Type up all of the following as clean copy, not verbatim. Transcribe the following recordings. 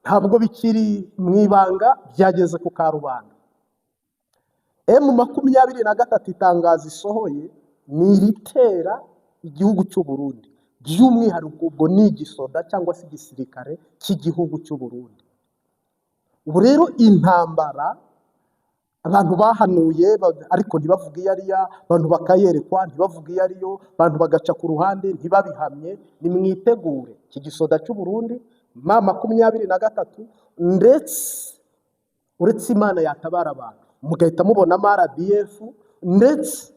Ntabwo bikiri mu ibanga, byageze ku karubanda. M23, itangazo isohoye ni iritera igihugu cy'u Burundi, by'umwihariko ubwo ni igisoda cyangwa se igisirikare cy'igihugu cy'u Burundi. Ubu rero intambara abantu bahanuye, ariko ntibavuge iyo ariyo, abantu bakayerekwa ntibavuge iyo ariyo, abantu bagaca ku ruhande ntibabihamye. Nimwitegure iki gisoda cy'u Burundi, M23, ndetse uretse Imana yatabara abantu mugahita mubonamo RDF, ndetse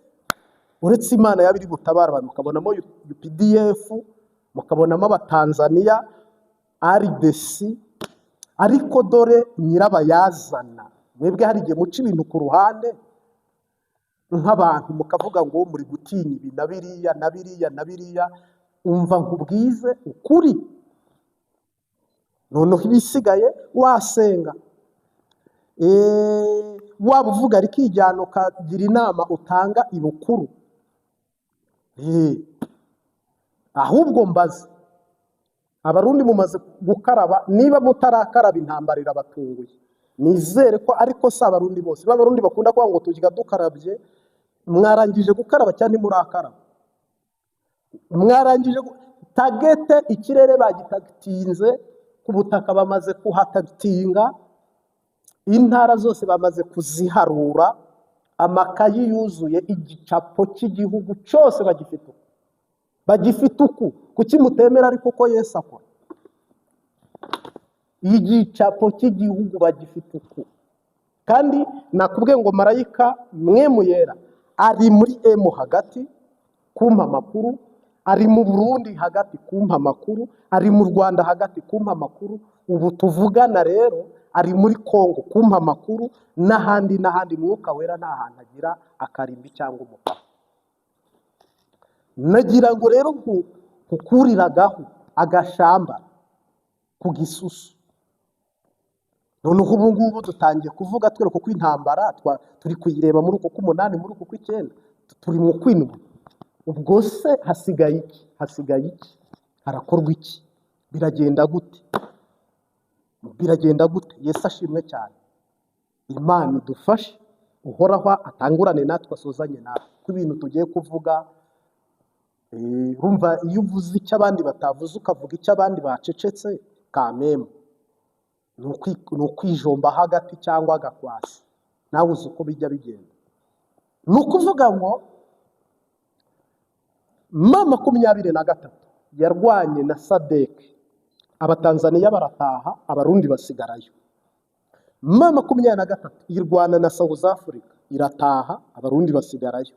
uretse Imana yaba iri butabara abantu mukabonamo UPDF, mukabonamo Abatanzaniya, RDC. Ariko dore nyirabayazana, mwebwe hari igihe muca ibintu ku ruhande nk'abantu, mukavuga ngo muri gutinya ibi na biriya na biriya na biriya. Umva nkubwize ukuri, noneho ibisigaye wasenga, waba uvuga rikijyana, ukagira inama utanga ibukuru. Ahubwo mbaze, Abarundi mumaze gukaraba? Niba mutarakaraba, intambara irabatunguye. Nizere ko ariko si Abarundi bose. B'Abarundi bakunda kuvuga ngo tujya dukarabye. Mwarangije gukaraba cyangwa ntimurakaraba? Mwarangije target? Ikirere bagitagitinze, ku butaka bamaze kuhatagitinga, intara zose bamaze kuziharura, amakayi yuzuye, igicapo cy'igihugu cyose bagifite uku, bagifite uku. Kuki mutemera ariko ko Yesu akora? Igicapo cy'igihugu bagifite uku. Kandi nakubwiye ngo marayika mwe muyera ari muri emu hagati kumpa amakuru, ari mu Burundi hagati kumpa amakuru, ari mu Rwanda hagati kumpa amakuru. Ubu tuvugana rero ari muri Kongo kumpa amakuru, n'ahandi n'ahandi. Mwuka Wera nta hantu agira akarimbi cyangwa umupaka. Nagira ngo rero nkukuriragaho agashamba ku gisusu. Noneho ubu ngubu dutangiye kuvuga twereka ko intambara turi kuyireba muri uku k'umunani, muri uku kw'icyenda, turi mu kwindwi. Ubwo se hasigaye iki? Hasigaye iki? Harakorwa iki? Biragenda gute? Biragenda gute? Yesu ashimwe cyane. Imana idufashe, Uhoraho atangurane natwe, asozanye natwe. Ko ibintu tugiye kuvuga, urumva iyo uvuze icyo abandi batavuze, ukavuga icyo abandi bacecetse, kameme ni ukwijombaho agati cyangwa agakwasi, nawe uzi uko bijya bigenda. Ni ukuvuga ngo M23 yarwanye na SADC, Abatanzaniya barataha, Abarundi basigarayo. M23 irwana na South Africa, irataha, Abarundi basigarayo.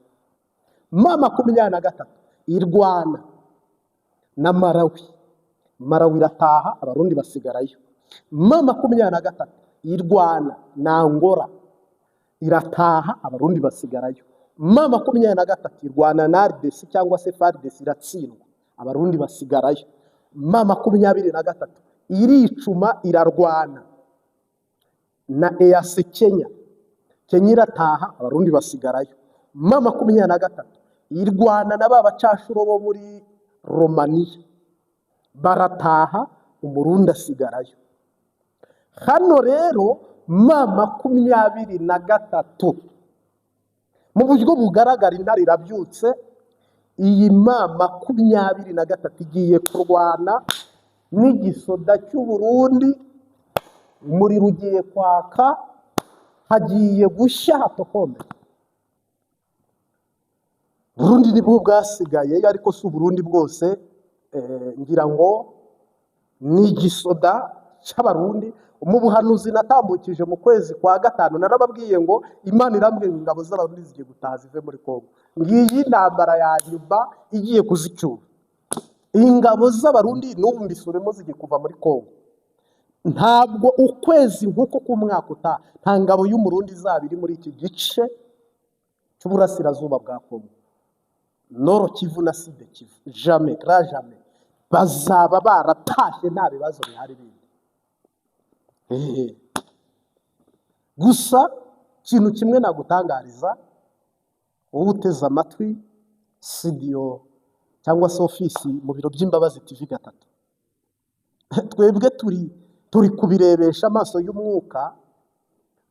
M23 irwana na Malawi, Malawi irataha, Abarundi basigarayo. M23 irwana na Angola, irataha, Abarundi basigarayo. M23 irwana na RDC cyangwa se FARDC, iratsindwa, Abarundi basigarayo. M23 iricuma, irarwana na EAC, Kenya, Kenya irataha, Abarundi basigarayo. M23 irwana na ba bacashuro bo muri Romaniya, barataha, Umurundi asigarayo. Hano rero M23 mu buryo bugaragara, intare irabyutse. Iyi M23 igiye kurwana n'igisoda cy'u Burundi. Umuriro ugiye kwaka, hagiye gushya hatokombe. Burundi nibwo bwasigaye, ariko si Uburundi bwose. Ngira ngo ni igisoda cy'Abarundi. Mu buhanuzi natambukije mu kwezi kwa gatanu, narababwiye ngo Imana irambwiye ngo ingabo z'Abarundi zigiye gutaha zive muri Kongo. Ngiyi intambara ya nyuma igiye kuzicyura ingabo z'Abarundi. N'ubu mbisubiremo, zigiye kuva muri Kongo. Ntabwo ukwezi nk'uko k'umwaka utaha nta ngabo y'Umurundi izaba iri muri iki gice cy'uburasirazuba bwa Kongo, Nord Kivu na Sud Kivu. Jamais, grand jamais. Bazaba baratashye, nta bibazo bihari bindi. Gusa ikintu kimwe nagutangariza, wowe uteze amatwi studio cyangwa se ofisi mu biro by'Imbabazi TV gatatu, twebwe turi Turi kubirebesha amaso y'umwuka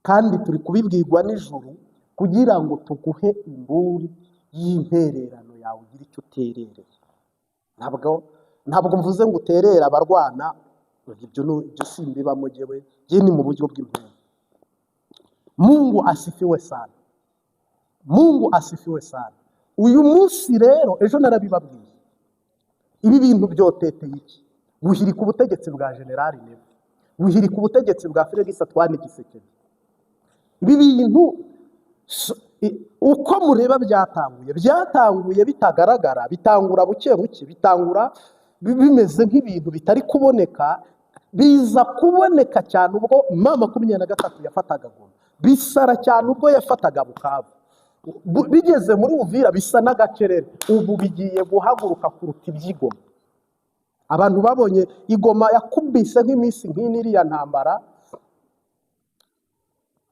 kandi turi kubibwirwa n'ijuru kugira ngo tuguhe imburi y'intererano yawe, ugire icyo uterereye. Ntabwo mvuze ngo uterere abarwana, ibyo simbibamo jyewe, jye ni mu buryo bw'impamvu. Mungu asifiwe sana, Mungu asifiwe sana. Uyu munsi rero, ejo narabibabwiye, ibi bintu byoteteye iki? Guhirika ubutegetsi bwa Generali Neva, guhirika ubutegetsi bwa Felix Antoine Tshisekedi. Ibi bintu uko mureba byatanguye bitagaragara, bitangura buke buke, bitangura bimeze nk'ibintu bitari kuboneka, biza kuboneka cyane ubwo M23 yafataga Goma, bisara cyane ubwo yafataga Bukavu, bigeze muri Uvira bisa n'agacerere. Ubu bigiye guhaguruka kuruta iby'Igoma. Abantu babonye Igoma yakubise nk'iminsi nk'ine, iriya ntambara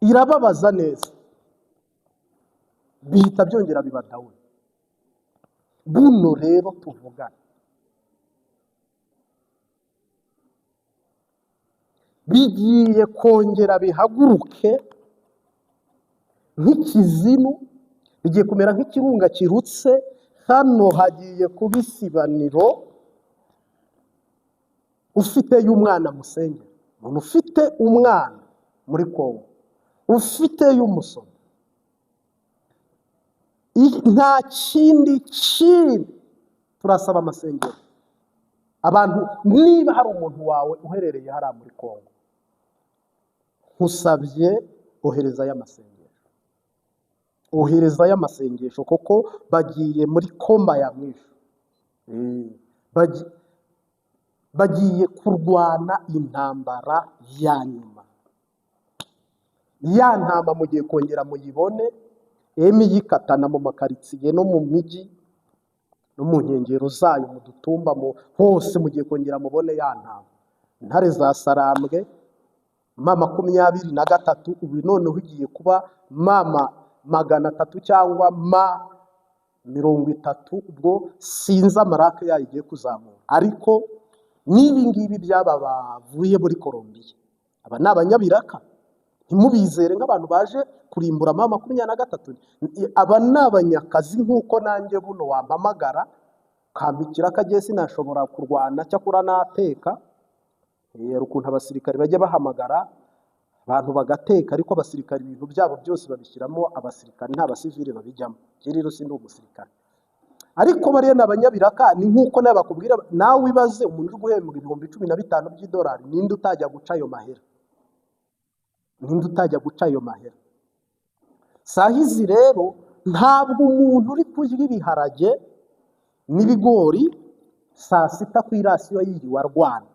irababaza neza, bihita byongera biba down. Buno rero tuvugana bigiye kongera bihaguruke nk'ikizinu, bigiye kumera nk'ikirunga kirutse. Hano hagiye kuba isibaniro. Ufiteyo umwana musengera, umuntu ufite umwana muri Kongo, ufiteyo umusoro, nta kindi kindi turasaba amasengero. Abantu, niba hari umuntu wawe uherereye hariya muri Kongo, nkusabye oherezayo amasengesho, oherezayo amasengesho, kuko bagiye muri komba ya mwisho. Bagiye kurwana intambara ya nyuma. Ya ntama mugiye kongera muyibone emi yikatana mu makaritsiye no mu mijyi no mu nkengero zayo, mu dutumba, mu hose mugiye kongera mubone ya ntama. Intare za Sarambwe M23, ubu noneho igiye kuba mama 300 cyangwa M30, ubwo sinzi amarake yayo igiye kuzamura. Ariko n'ibi ngibi by'aba bavuye muri Colombia, aba ni abanyabiraka, ntimubizere nk'abantu baje kurimbura M23. Aba ni abanyakazi, nk'uko nanjye buno wampamagara ukampikira akagiye sinashobora kurwana, cyakora nateka. Ukuntu abasirikare bajya bahamagara abantu bagateka, ariko abasirikare ibintu byabo byose babishyiramo abasirikare, nta basivile babijyamo. Njye rero sindi umusirikare, ariko bariya ni abanyabiraka. Ni nk'uko nawe bakubwira, nawe wibaze umuntu uri guhembwa 15,000 by'idolari, ninde utajya guca ayo mahera? Ninde utajya guca ayo mahera? Sahizi rero ntabwo umuntu uri kurya ibiharage n'ibigori saa sita ku irasiyo yiriwe arwana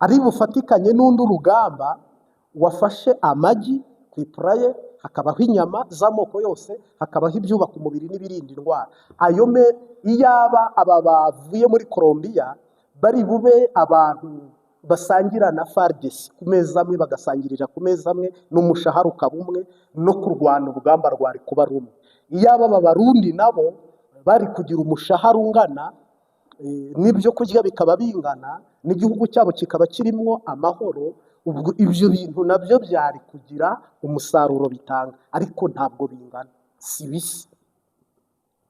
ari bufatikanye n'undi urugamba wafashe amagi ku ipuraye, hakabaho inyama z'amoko yose, hakabaho ibyubaka umubiri n'ibirinda indwara. Ayo me iyaba aba bavuye muri Colombia bari bube abantu basangira na FARDC ku meza amwe, bagasangirira ku meza amwe, n'umushahara ukaba umwe, no kurwana urugamba rwari kuba rumwe. Iyaba aba Barundi nabo bari kugira umushahara ungana, n'ibyo kurya bikaba bingana, n'igihugu cyabo kikaba kirimwo amahoro, ubwo ibyo bintu nabyo byari kugira umusaruro bitanga. Ariko ntabwo bingana, si bisa,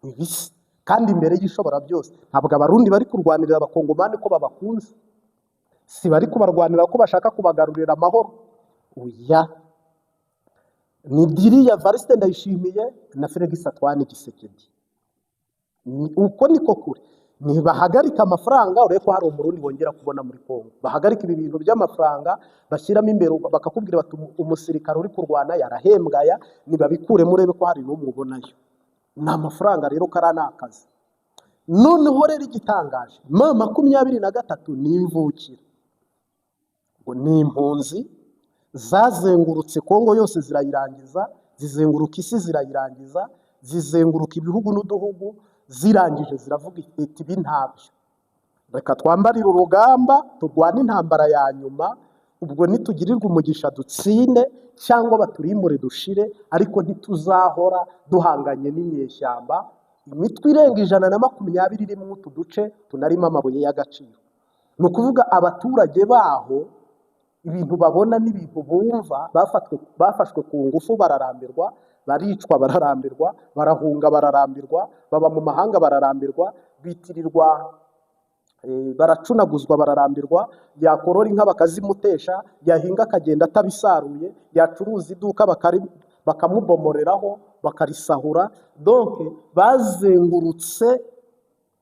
ntibisa. Kandi imbere y'ishobora byose, ntabwo Abarundi bari kurwanirira Abakongomani ko babakunze, si bari kubarwanira ko bashaka kubagarurira amahoro. Oya, ni deal ya Evariste Ndayishimiye na Felix Antoine Tshisekedi. Uko niko kuri. Ntibahagarika amafaranga, urebe ko hari Umurundi wongera kubona muri Kongo. Bahagarika ibi bintu by'amafaranga bashyiramo imbere, bakakubwira bati umusirikare uri kurwana yarahembwa aya, nibabikuremo urebe ko hari n'umwe ubonayo. Ni amafaranga rero, kariya ni akazi. Noneho rero igitangaje, M23 ni imvukira, ngo ni impunzi zazengurutse Kongo yose zirayirangiza, zizenguruka isi zirayirangiza, zizenguruka ibihugu n'uduhugu, zirangije ziravuga iti ibi ntabyo, reka twambarire urugamba turwane intambara ya nyuma, ubwo nitugirirwa umugisha dutsinde cyangwa baturimbure dushire, ariko ntituzahora duhanganye n'inyeshyamba. Imitwe irenga 120 irimo utu duce tunarimo amabuye y'agaciro. Ni ukuvuga abaturage baho Ibintu babona n'ibintu bumva, bafashwe ku ngufu bararambirwa, baricwa bararambirwa, barahunga bararambirwa, baba mu mahanga bararambirwa, bitirirwa baracunaguzwa bararambirwa, yakorora inka bakazimutesha, yahinga akagenda atabisaruye, yacuruza iduka bakamubomoreraho bakarisahura. Donc bazengurutse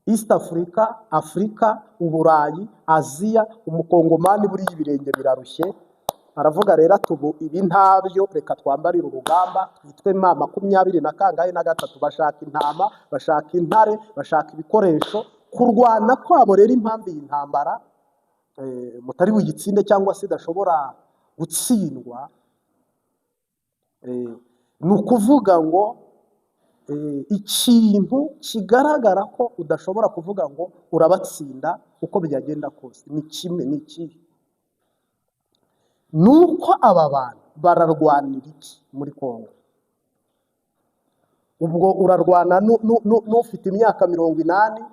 East Africa, Afurika, Uburayi, Aziya. Umukongomani buriya ibirenge birarushye, aravuga rero ati: "Ubu ibi ntabyo, reka twambarire urugamba twitwe ma makumyabiri na kangahe na gatatu." Bashaka intama, bashaka intare, bashaka ibikoresho. Kurwana kwabo rero, impamvu iyi ntambara mutari buyitsinde cyangwa se idashobora gutsindwa, ni ukuvuga ngo ikintu kigaragara ko udashobora kuvuga ngo urabatsinda uko byagenda kose ni kimwe. Ni ikihe? Ni uko aba bantu bararwanira iki muri Kongo? Ubwo urarwana n'ufite imyaka 80,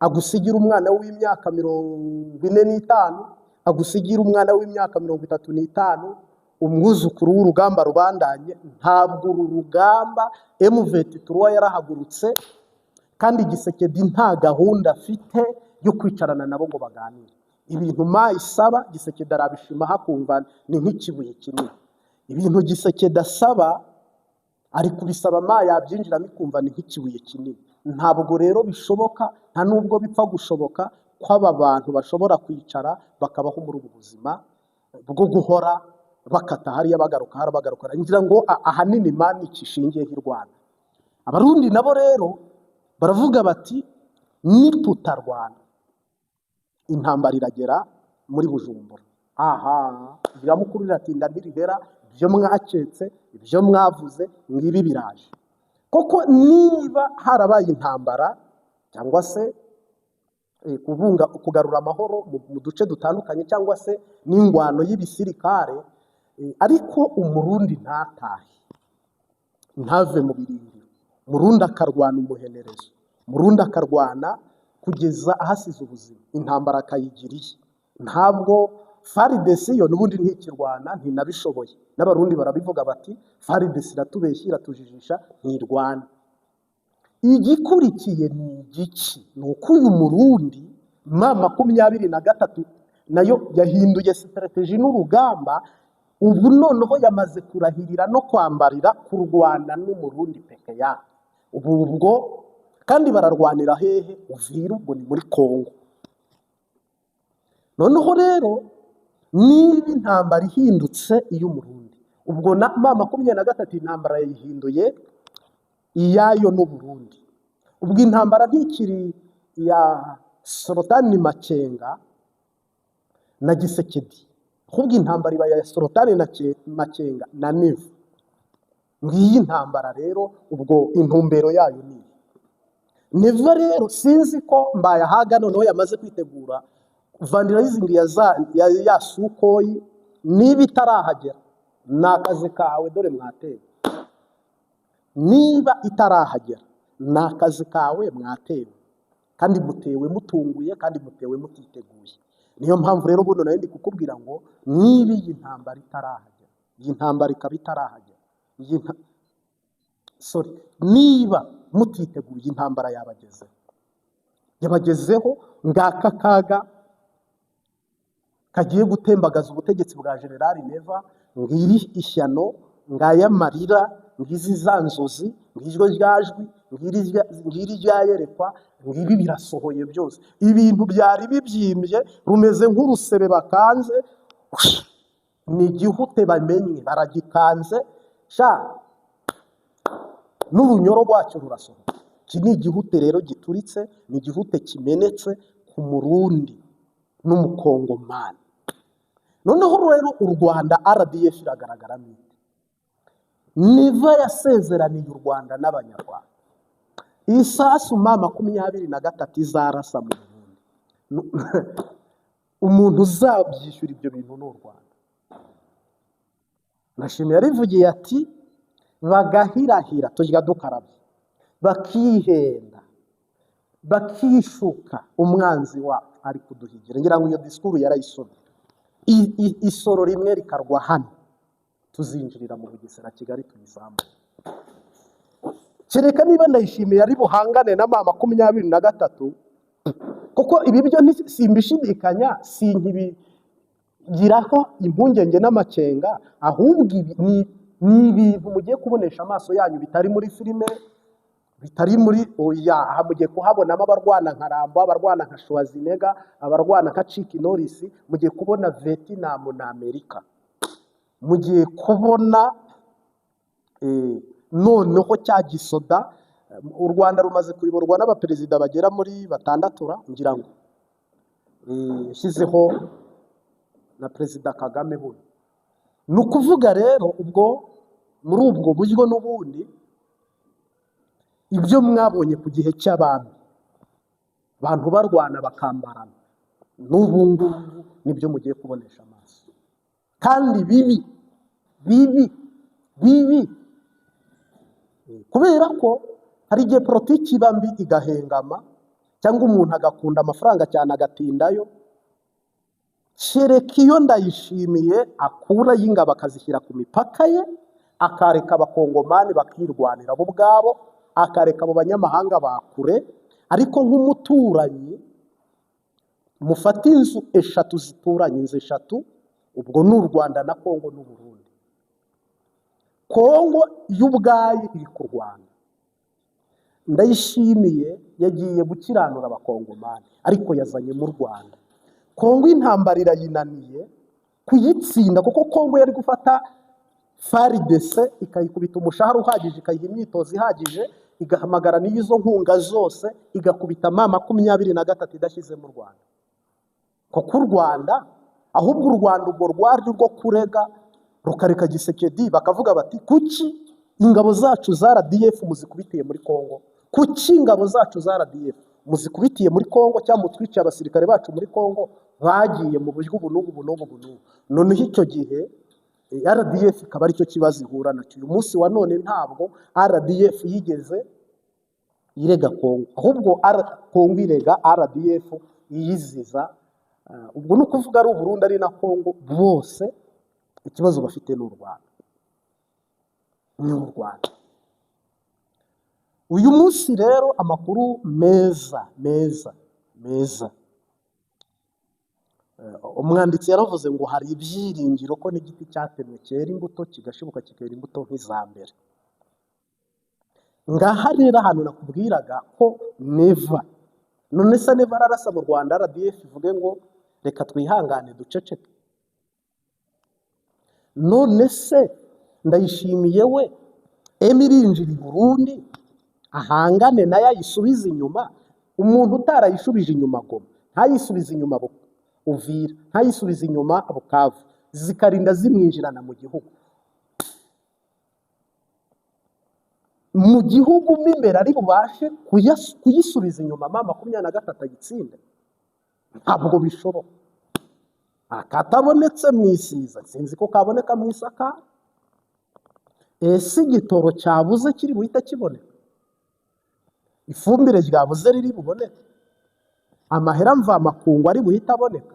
agusigira umwana w'imyaka 45, agusigira umwana w'imyaka 35, umwuzukuru w'urugamba rubandanye. Ntabwo uru rugamba M23 yarahagurutse, kandi Gisekedi nta gahunda afite yo kwicarana nabo ngo baganire. Ibintu ma isaba, Gisekedi arabishima, hakumva ni nk'ikibuye kinini. Ibintu Gisekedi asaba, ari kubisaba ma yabyinjiramo ikumva ni nk'ikibuye kinini. Ntabwo rero bishoboka, nta nubwo bipfa gushoboka ko aba bantu bashobora kwicara bakabaho muri ubu buzima bwo guhora bakata hariya, bagaruka hariya, bagaruka hariya. Ngira ngo ahanini mani kishingiye nk'i Rwanda. Abarundi nabo rero baravuga bati: "Nitutarwana, intambara iragera muri Bujumbura." Aha iramukuru iratinda ntirihera. Ibyo mwaketse, ibyo mwavuze, ngibi biraje koko. Niba harabaye intambara cyangwa se kubunga, kugarura amahoro mu duce dutandukanye, cyangwa se n'ingwano y'ibisirikare, ariko Umurundi ntatahe, ntave mu birindiro, Umurundi akarwana umuhenerezo, Umurundi akarwana kugeza ahasize ubuzima, intambara akayigira iye. Ntabwo FARDC yo n'ubundi ntikirwana, ntinabishoboye. N'Abarundi barabivuga bati: "FARDC iratubeshya, iratujijisha, ntirwana." Igikurikiye ni igiki? Ni uko uyu Murundi M23 nayo yahinduye stratégie n'urugamba. Ubu noneho yamaze kurahirira no kwambarira kurwana n'Umurundi peke yake. Ubu ubwo kandi bararwanira hehe? Uvira, ubwo ni muri Kongo. Noneho rero niba intambara ihindutse iy'Umurundi, ubwo na M23 intambara yayihinduye iyayo n'Uburundi. Ubwo intambara ntikiri iya Sultani Makenga na Gisekedi, ahubwo intambara iba iya Sultani na Makenga na Neva. Ngiyi intambara rero, ubwo intumbero yayo ni iyi. Neva rero sinzi ko Mbayahaga noneho yamaze kwitegura vandalizing ya Sukhoi. Niba itarahagera, ni akazi kawe, dore mwatewe. Niba itarahagera, ni akazi kawe, mwatewe, kandi mutewe mutunguye, kandi mutewe mutiteguye. Niyo mpamvu rero buno nayo ndi kukubwira ngo niba iyi ntambara itarahagera, iyi ntambara ikaba itarahagera, sorry, niba mutiteguye, intambara yabagezeho, yabagezeho. Ngaka kaga kagiye gutembagaza ubutegetsi bwa Generali Neva. Ngiri ishyano, ngaya amarira, ngizi za nzozi, ngiryo ryajwi, ngiri ryayerekwa, ngibi birasohoye byose. Ibintu byari bibyimbye, rumeze nk'urusebe bakanze, ni igihute bamenye, baragikanze sha, n'urunyoro rwacyo rurasohoka. Iki ni igihute rero gituritse, ni igihute kimenetse ku Murundi n'Umukongomani. Noneho rero u Rwanda, RDF iragaragaramo ite? Neva yasezeraniye u Rwanda n'Abanyarwanda isasu M23 izarasa mu Burundi. Umuntu uzabyishyura ibyo bintu ni u Rwanda. Ndashimira yarivugiye ati: "Bagahirahira tujya dukarabye, bakihenda, bakishuka, umwanzi wacu ari kuduhigira." Ngira ngo iyo disikuru yarayisomye. Isoro rimwe rikarwa hano, tuzinjirira mu Bugesera, Kigali tuyizamure. Kereka niba Ndayishimiye ari buhangane na M23, kuko ibi byo simbishidikanya, sinkibigiraho impungenge n'amakenga. Ahubwo ibi ni ibintu mugiye kubonesha amaso yanyu, bitari muri filime, bitari muri oya. Aha mugiye kuhabonamo abarwana nka Rambo, abarwana nka Schwarzenegger, abarwana nka Chuck Norris. Mugiye kubona Vietnam na Amerika, mugiye kubona noneho cya gisoda. U Rwanda rumaze kuyoborwa n'abaperezida bagera muri batandatu ngira ngo yashyizeho na Perezida Kagame buno. Ni ukuvuga rero ubwo muri ubwo buryo n'ubundi ibyo mwabonye ku gihe cy'abami, abantu barwana bakambarana, n'ubu ngubu nibyo mugiye kubonesha amaso, kandi bibi bibi bibi, kubera ko hari igihe politiki iba mbi igahengama, cyangwa umuntu agakunda amafaranga cyane agatindayo. Kereka iyo Ndayishimiye akurayo ingabo akazishyira ku mipaka ye, akareka Abakongomani bakirwanira bo ubwabo, akareka abo banyamahanga ba kure. Ariko nk'umuturanyi, mufate inzu eshatu zituranye, inzu eshatu ubwo ni u Rwanda na Kongo n'u Burundi. Kongo yo ubwayo iri kurwana, Ndayishimiye yagiye gukiranura Abakongomani, ariko yazanye mu Rwanda. Kongo intambara irayinaniye kuyitsinda, kuko Kongo yari gufata FARDC ikayikubita umushahara uhagije, ikayiha imyitozo ihagije, igahamagara n'izo nkunga zose, igakubita M23 idashyize mu Rwanda. Kuko u Rwanda, ahubwo u Rwanda ubwo rwari rwo kurega, rukareka Tshisekedi, bakavuga bati: "Kuki ingabo zacu za RDF muzikubitiye muri Kongo? Kuki ingabo zacu za RDF muzikubitiye muri Kongo, cyangwa mutwiciye abasirikare bacu muri Kongo bagiye mu buryo ubu n'ubu, ubu n'ubu, ubu n'ubu?" Noneho icyo gihe RDF ikaba aricyo kibazo ihura nacyo. Uyu munsi wa none ntabwo RDF yigeze irega Kongo, ahubwo Kongo irega RDF iyiziza. Ubwo ni ukuvuga ari Uburundi, ari na Kongo, bose ikibazo bafite ni u Rwanda, ni u Rwanda. Uyu munsi rero amakuru meza meza meza, umwanditsi yaravuze ngo hari ibyiringiro ko n'igiti cyatemwe cyera imbuto, kigashibuka kikera imbuto nk'iza mbere. Ngaha rero ahantu nakubwiraga ko Neva, none se Neva ararasa mu Rwanda, RDF ivuge ngo reka twihangane duceceke? None se Ndayishimiye we, M irinjira i Burundi, ahangane nayo ayisubize inyuma? Umuntu utarayishubije inyuma Goma, ntayisubize inyuma Uvira, ntayisubize inyuma Bukavu, zikarinda zimwinjirana mu gihugu, mu gihugu mo imbere, ari bubashe kuyisubiza inyuma M23 ayitsinde? Ntabwo bishoboka. Akatabonetse mu isiza sinzi ko kaboneka mu isaka. Ese igitoro cyabuze kiri buhite kiboneka? Ifumbire ryabuze riri buboneke? Amahera mvamakungu ari buhite aboneka?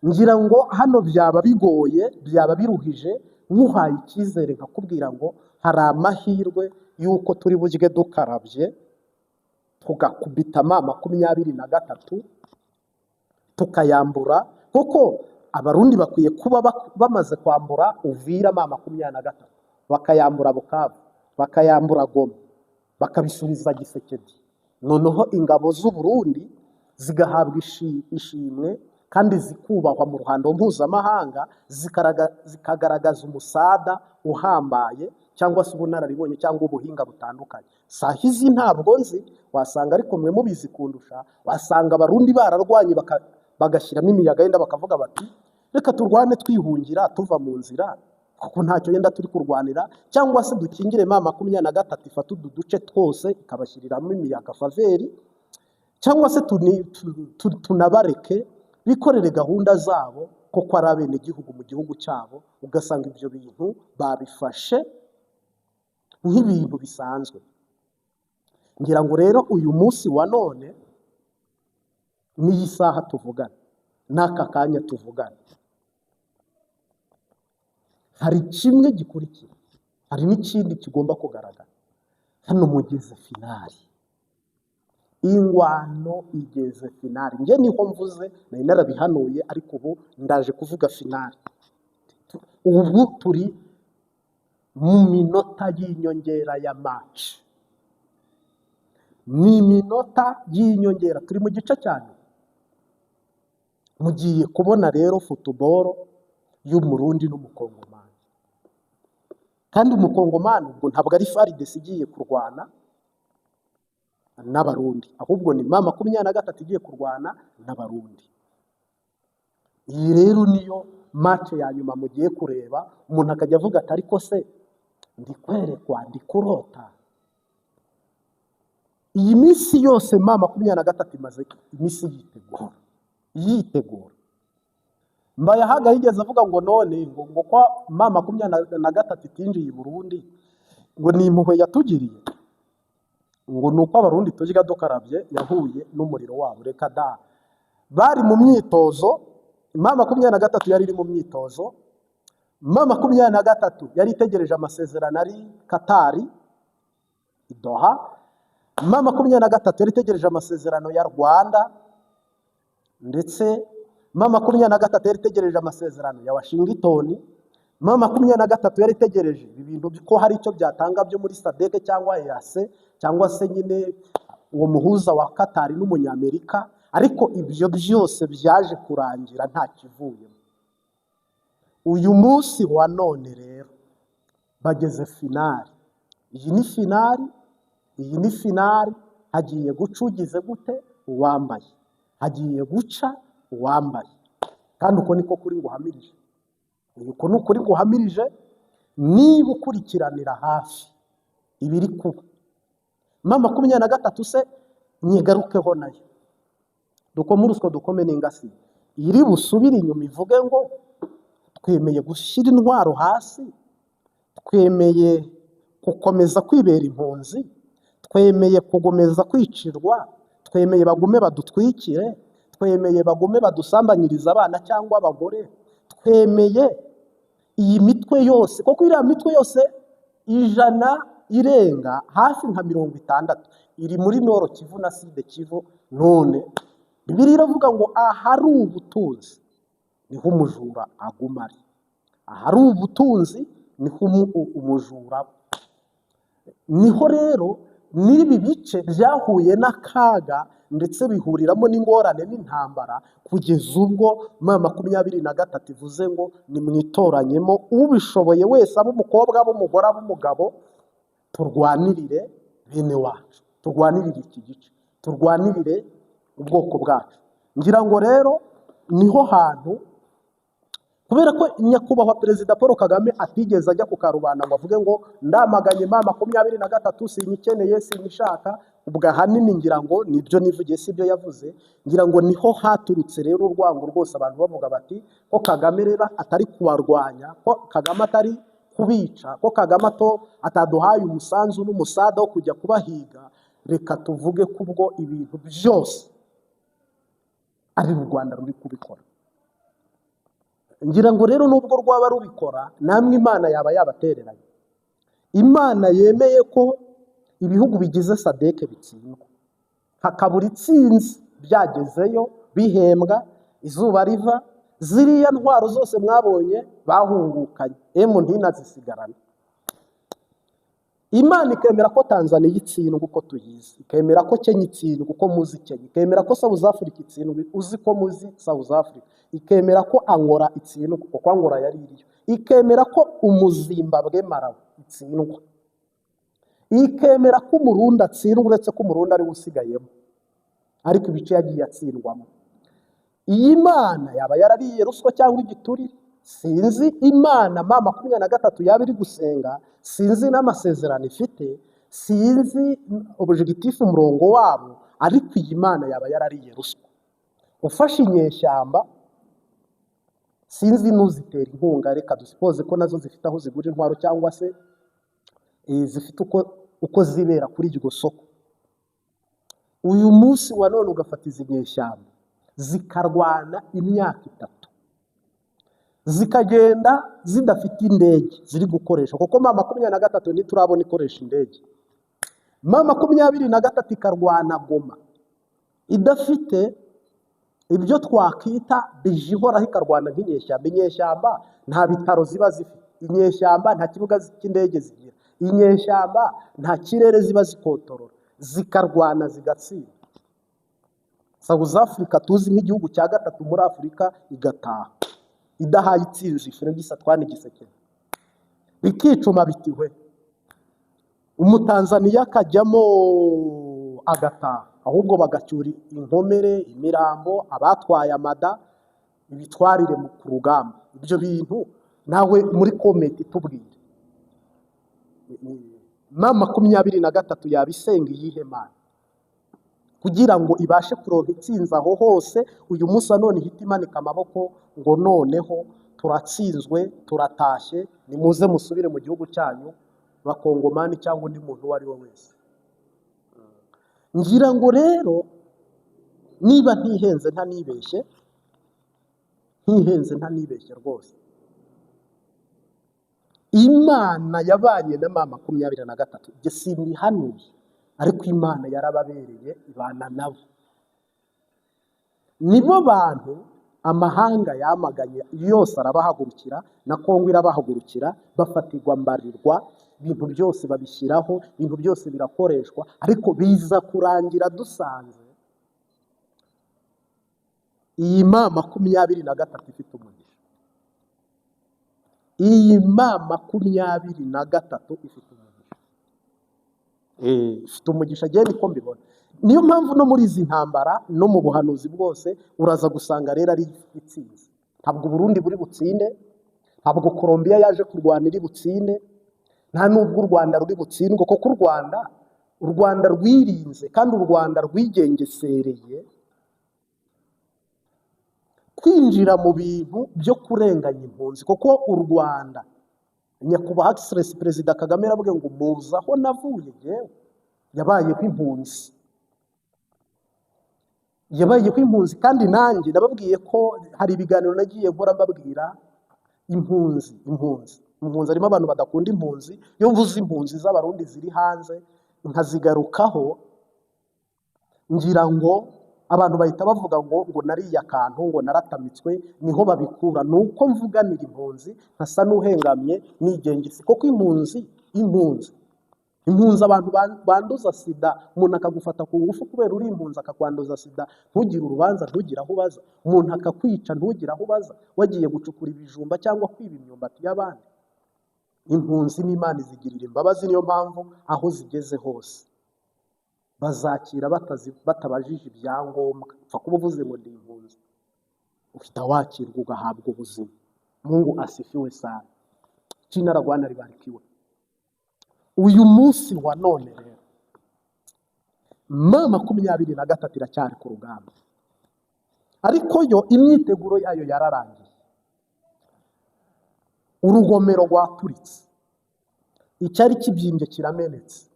Ngira ngo hano byaba bigoye, byaba biruhije nkuhaye icyizere nkakubwira ngo hari amahirwe y'uko turi burye dukarabye, tugakubita M23, tukayambura, kuko Abarundi bakwiye kuba bamaze kwambura Uvira M23, bakayambura Bukavu, bakayambura Goma, bakabisubiza Tshisekedi. Noneho ingabo z'u Burundi zigahabwa ishimwe kandi zikubahwa mu ruhando mpuzamahanga, zikagaragaza umusada uhambaye cyangwa se ubunararibonye cyangwa ubuhinga butandukanye. Saha izi ntabwo nzi, wasanga ariko mwe mubizi kundusha, wasanga Abarundi bararwanye bagashyiramo imiyaga, yenda bakavuga bati: "Reka turwane twihungira, tuva mu nzira, kuko ntacyo yenda turi kurwanira, cyangwa se dukingire M23 ifate udu duce twose", ikabashyiriramo imiyaga faveur, cyangwa se tunabareke bikorere gahunda zabo kuko ari abenegihugu mu gihugu cyabo. Ugasanga ibyo bintu babifashe nk'ibintu bisanzwe. Ngira ngo rero uyu munsi wa none n'iyi saha tuvugana, N'aka kanya tuvugana hari kimwe gikurikira, hari n'ikindi kigomba kugaragara. Hano mugeze finale, ingwano igeze finale. Njye niho mvuze, nari narabihanuye, ariko ubu ndaje kuvuga finale. Ubu turi mu minota y'inyongera ya match, ni iminota y'inyongera, turi mu gice cya nyuma. Mugiye kubona rero football y'Umurundi n'Umukongomani. Kandi Umukongomani ubwo ntabwo ari FARDC igiye kurwana n'Abarundi, ahubwo ni M23 igiye kurwana n'Abarundi. Iyi rero niyo match ya nyuma mugiye kureba. Umuntu akajya avuga ati: "Ariko se ndi kwerekwa, ndi kurota?" Iyi minsi yose M23 imaze iminsi yitegura, yitegura. Mbayahaga yigeze avuga ngo none ngo kwa M23 itinjiye i Burundi, ngo ni impuhwe yatugiriye, ngo ni uko Abarundi turya dukarabye, yahuye n'umuriro wabo. Reka da! Bari mu myitozo. M23 yari iri mu myitozo. M23 yari itegereje amasezerano ari Katari i Doha. M23 yari itegereje amasezerano ya Rwanda, ndetse M23 yari itegereje amasezerano ya Washington. M23 yari itegereje ibi bintu ko hari icyo byatanga byo muri SADC cyangwa EAC, cyangwa se nyine uwo muhuza wa Katari n'Umunyamerika. Ariko ibyo byose byaje kurangira nta kivuyemo. Uyu munsi wa none rero bageze finale. Iyi ni finale, iyi ni finale. Hagiye guca ugize gute? Uwambaye. Hagiye guca uwambaye. Kandi uko niko kuri nguhamirije, uko ni ukuri nguhamirije. Niba ukurikiranira hafi ibiri kuba, M23 se nyigarukeho nayo, dukome urusyo dukome n'ingasi, iri busubire inyuma ivuge ngo twemeye gushyira intwaro hasi, twemeye gukomeza kwibera impunzi, twemeye gukomeza kwicirwa, twemeye bagume badutwikire, twemeye bagume badusambanyirize abana cyangwa abagore, twemeye iyi mitwe yose, kuko iriya mitwe yose 100 irenga hafi nka 60 iri muri Nord Kivu na Sud Kivu. None Bibiliya iravuga ngo ahari ubutunzi niho umujura aguma ari, ahari ubutunzi niho umujura aba. Niho rero n'ibi bice byahuye n'akaga, ndetse bihuriramo n'ingorane n'intambara, kugeza ubwo M23 ivuze ngo nimwitoranyemo ubishoboye wese, abe umukobwa, abe umugore, abe umugabo, turwanirire bene wacu, turwanirire iki gice, turwanirire ubwoko bwacu. Ngira ngo rero niho hantu, kubera ko nyakubahwa Perezida Paul Kagame atigeze ajya ku karubanda ngo avuge ngo ndamaganye M23, sinyikeneye, sinyishaka. Ubwo ahanini ngira ngo nibyo nivugiye, si ibyo yavuze. Ngira ngo niho haturutse rero urwango rwose, abantu bavuga bati ko Kagame rero atari kubarwanya, ko Kagame atari kubica, ko Kagame ataduhaye umusanzu n'umusada wo kujya kubahiga, reka tuvuge ko ubwo ibintu byose ari u Rwanda ruri kubikora. Ngira ngo rero nubwo rwaba rubikora, namwe Imana yaba yabatereranye. Imana yemeye ko ibihugu bigize SADC bitsindwa, hakabura itsinzi, byagezeyo bihembwa izuba riva. Ziriya ntwaro zose mwabonye bahungukanye, emu ntinazisigarane. Imana ikemera ko Tanzaniya itsindwa uko tuyizi, ikemera ko Kenya itsindwa uko muzi Kenya, ikemera ko South Africa itsindwa uzi ko muzi South Africa, ikemera ko Angola itsindwa kuko Angola yari iriyo, ikemera ko Umuzimbabwe Malawi itsindwa, ikemera ko Umurundi atsindwa, uretse ko Umurundi ariwe usigayemo, ariko ibice yagiye atsindwamo. Iyi Mana yaba yarariye ruswa cyangwa igiturire, sinzi. Imana M23 yaba iri gusenga, sinzi n'amasezerano ifite, sinzi objectif, umurongo wabo, ariko iyi Mana yaba yarariye ruswa. Ufashe inyeshyamba, sinzi n'uzitera inkunga, reka dusipoze ko nazo zifite aho zigura intwaro cyangwa se zifite uko zibera kuri iryo soko. Uyu munsi wa none ugafata izi nyeshyamba Zikarwana imyaka 3, zikagenda zidafite indege ziri gukoresha, kuko M23 ntiturabona ikoresha indege. M23 ikarwana Goma idafite ibyo twakwita bije ihoraho, ikarwana nk'inyeshyamba. Inyeshyamba nta bitaro ziba zifite, inyeshyamba nta kibuga cy'indege zigira, inyeshyamba nta kirere ziba zikontorora, zikarwana zigatsinda. South Africa tuzi nk'igihugu cya gatatu muri Afurika igataha idahaye itsinzi Félix Antoine Tshisekedi, bikicuma bitihwe, Umutanzaniya akajyamo agataha, ahubwo bagacyura inkomere, imirambo, abatwaye amada, ibitwarire ku rugamba. Ibyo bintu nawe muri comment tubwire, M23 yaba isenga iyihe Mana kugira ngo ibashe kuronka itsinzi aho hose? Uyu munsi wa none ihita imanika amaboko ngo noneho turatsinzwe, turatashye, nimuze musubire mu gihugu cyanyu, Bakongomani cyangwa undi muntu uwo ari we wese. Ngira ngo rero niba ntihenze, ntanibeshye, ntihenze, ntanibeshye rwose, Imana yabanye na M23. Ibyo simbihanuye, ariko Imana yarababereye, ibana nabo. Nibo bantu amahanga yamaganye yose, arabahagurukira, na Kongo irabahagurukira, bafatirwa mbarirwa, ibintu byose babishyiraho, ibintu byose birakoreshwa, ariko biza kurangira dusanze iyi M23 ifite umugisha. Iyi M23 ifite umugisha. Ifite umugisha, njyewe niko mbibona. Niyo mpamvu no muri izi ntambara no mu buhanuzi bwose uraza gusanga rero ari itsinzi. Ntabwo Uburundi buri butsinde, ntabwo Colombia yaje kurwana iri butsinde, nta n'ubwo u Rwanda ruri butsindwe, kuko u Rwanda rwirinze kandi u Rwanda rwigengesereye kwinjira mu bintu byo kurenganya impunzi, kuko u Rwanda, Nyakubahwa Excellency Perezida Kagame yaravuga ngo muzi aho navuye jyewe, yabayeho impunzi, yabayeho impunzi. Kandi nanjye nababwiye ko hari ibiganiro nagiye nkora mbabwira impunzi, impunzi, impunzi. Harimo abantu badakunda impunzi. Iyo mvuze impunzi z'Abarundi ziri hanze nkazigarukaho, ngira ngo abantu bahita bavuga ngo nariye akantu, ngo naratamitswe. Niho babikura, ni uko mvuganira impunzi nkasa n'uhengamye nigengese, kuko impunzi, impunzi, impunzi, abantu banduza sida, umuntu akagufata ku ngufu kubera uri impunzi, akakwanduza sida, ntugire urubanza, ntugire aho ubaza, umuntu akakwica ntugire aho ubaza, wagiye gucukura ibijumba cyangwa kwiba imyumbati y'abandi. Impunzi n'Imana izigirira imbabazi, niyo mpamvu aho zigeze hose bazakira batabajije ibyangombwa. Upfa kuba uvuze ngo ndi impunzi, uhita wakirwa ugahabwa ubuzima. Mungu asifiwe sana, jina la Bwana libarikiwe. Uyu munsi wa none rero M23 iracyari ku rugamba, ariko yo imyiteguro yayo yararangiye. Urugomero rwaturitse, icyari kibyimbye kiramenetse,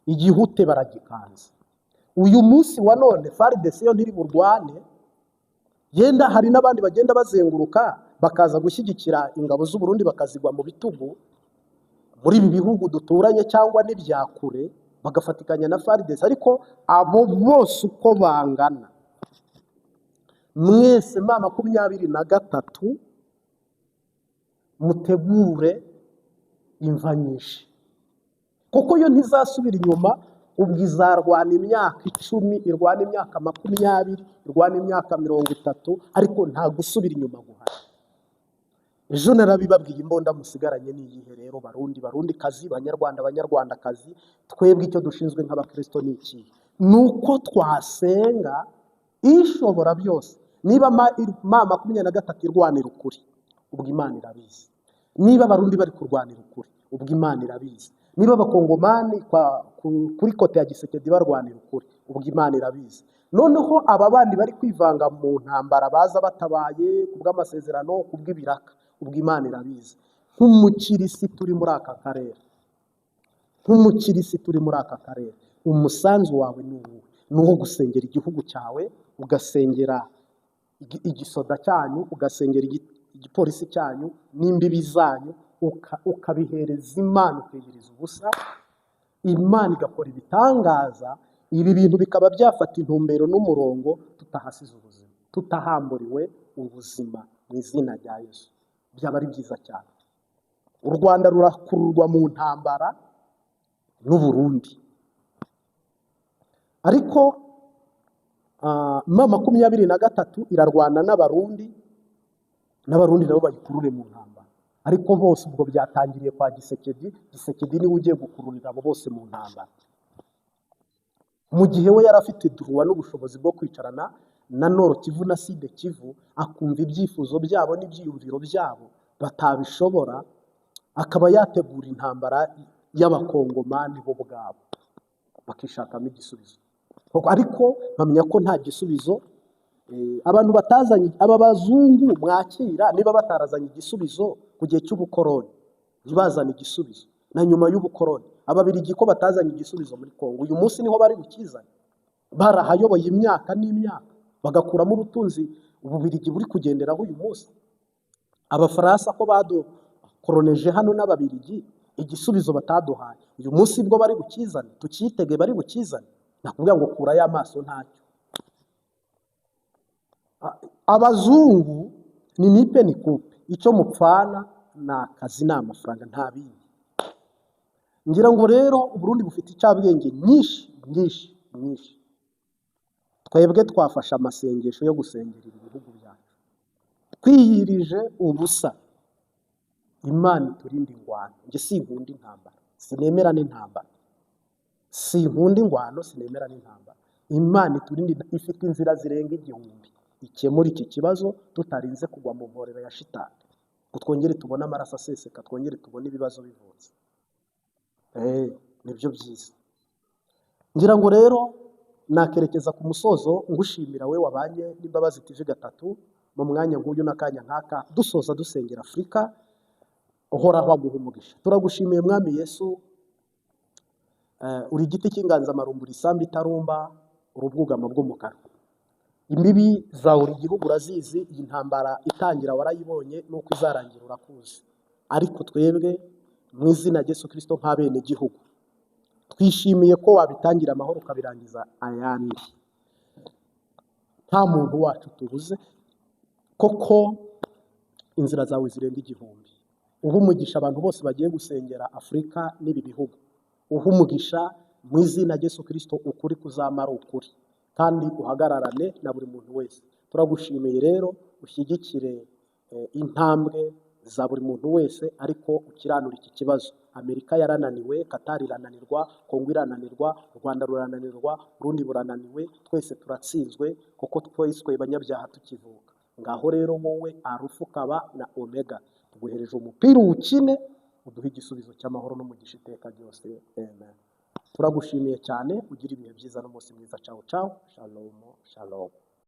igihute baragikanze. Uyu munsi wa none FARDC yo ntiri burwane. Yenda hari n'abandi bagenda bazenguruka bakaza gushyigikira ingabo z'u Burundi, bakazigwa mu bitugu muri ibi bihugu duturanye cyangwa n'ibya kure, bagafatikanya na FARDC. Ariko abo bose uko bangana mwese, M23, mutegure imva nyinshi, kuko yo ntizasubira inyuma. Ubwo izarwana imyaka 10, irwana imyaka 20, irwana imyaka 30, ariko nta gusubira inyuma guhari. Ejo narabibabwiye. Imbunda musigaranye ni iyihe rero, Barundi, Barundi kazi, Banyarwanda, Banyarwandakazi? Twebwe icyo dushinzwe nk'Abakirisito ni iki? Ni uko twasenga Ishobora byose. Niba M23 irwanira ukuri, ubwo Imana irabizi. Niba Abarundi bari kurwanira ukuri, ubwo Imana irabizi. Niba Abakongomani kuri côté ya Tshisekedi barwanira ukuri, ubwo Imana irabizi. Noneho aba bandi bari kwivanga mu ntambara, baza batabaye ku bw'amasezerano, ku bw'ibiraka, ubwo Imana irabizi. Nk'umukirisitu uri muri aka karere, nk'umukirisitu uri muri aka karere, umusanzu wawe ni uwuhe? Ni uwo gusengera igihugu cyawe, ugasengera igisoda cyanyu, ugasengera igipolisi cyanyu n'imbibi zanyu, ukabihereza Imana, ukiyiriza ubusa, Imana igakora ibitangaza. Ibi bintu bikaba byafata intumbero n'umurongo, tutahasize ubuzima, tutahamburiwe ubuzima, mu izina rya Yesu. Byaba ari byiza cyane. U Rwanda rurakururwa mu ntambara n'Uburundi, ariko M23 irarwana n'Abarundi, n'Abarundi nabo bayikurure mu ntambara. Ariko bose ubwo byatangiriye kwa Gisekedi. Gisekedi niwe ugiye gukururira abo bose mu ntambara, mu gihe we yari afite droit n'ubushobozi bwo kwicarana na Nord Kivu na Sud Kivu, akumva ibyifuzo byabo n'ibyiyumviro byabo. Batabishobora, akaba yategura intambara y'Abakongomani bo ubwabo, bakishakamo igisubizo. Ariko mpamya ko nta gisubizo abantu batazanye, aba bazungu mwakira, niba batarazanye igisubizo ku gihe cy'ubukoroni, ntibazane igisubizo na nyuma y'ubukoroni. Ababirigi ko batazanye igisubizo muri Kongo, uyu munsi niho bari bukizane? Barahayoboye imyaka n'imyaka, bagakuramo ubutunzi Ububirigi buri kugenderaho uyu munsi. Abafaransa ko badukoroneje hano n'Ababirigi, igisubizo bataduhaye, uyu munsi bwo bari bukizane? Tukitege bari bukizane? Nakubwira ngo kurayo amaso, ntacyo. Abazungu ni nipe nikupe, icyo mupfana ni akazi, ni amafaranga, nta bindi. Ngira ngo rero Uburundi bufite icabwenge nyinshi nyinshi nyinshi. Twebwe twafashe amasengesho yo gusengera ibi bihugu byacu, twiyirije ubusa. Imana iturinde ingwano. Njye sinkunda intambara, sinemera n'intambara, sinkunda ingwano, sinemera n'intambara. Imana iturinde, ifite inzira zirenga 1000 ikemura iki kibazo, tutarinze kugwa mu mporero ya shitani, ngo twongere tubone amaraso aseseka, twongere tubone ibibazo bivutse. Nibyo byiza. Ngira ngo rero nakerekeza ku musozo, ngushimira we wabanye n'Imbabazi TV 3 mu mwanya nk'uyu n'akanya nk'aka, dusoza dusengera Afurika. Uhoraho aguha umugisha. Turagushimiye, Mwami Yesu, uri igiti cy'inganzamarumbu, isambu itarumba, uri ubwugamo bw'umukara. Imbibi za buri gihugu urazizi. Iyi ntambara itangira warayibonye, n'uko izarangira urakuzi. Ariko twebwe mu izina rya Yesu Kirisito, nk'abenegihugu, twishimiye ko wabitangira amahoro, ukabirangiza ayandi, nta muntu wacu tubuze. Koko inzira zawe zirenga 1000. Uha umugisha abantu bose bagiye gusengera Afurika n'ibi bihugu. Uha umugisha mu izina rya Yesu Kirisito. Ukuri kuzamara ukuri, kandi uhagararane na buri muntu wese. Turagushimiye rero, ushyigikire intambwe za buri muntu wese, ariko ukiranura iki kibazo. Amerika yarananiwe, Katari irananirwa, Kongo irananirwa, u Rwanda rurananirwa, Urundi burananiwe. Twese turatsinzwe, kuko twiswe abanyabyaha tukivuka. Ngaho rero wowe Arufa ukaba na Omega, tuguhereje umupira, uwukine, uduhe igisubizo cy'amahoro n'umugisha iteka ryose. Amen. Turagushimiye cyane, ugira ibihe byiza n'umunsi mwiza. Ciao ciao, shalom shalom.